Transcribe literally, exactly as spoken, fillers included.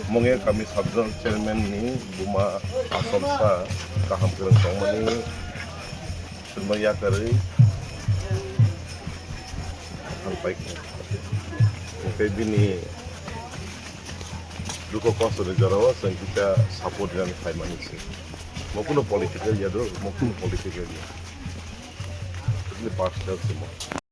Mongya kami sub-zonal chairman ni buma Asom sa kaham kwrwng tongmani, swrwngno yakarwi thangpai kha. Hwnkhe bini dukho kostoni jorao chwng kisa support rwna phaimani se. Mo kuno political ya do, mo kuno political ya. Bini personal se mo.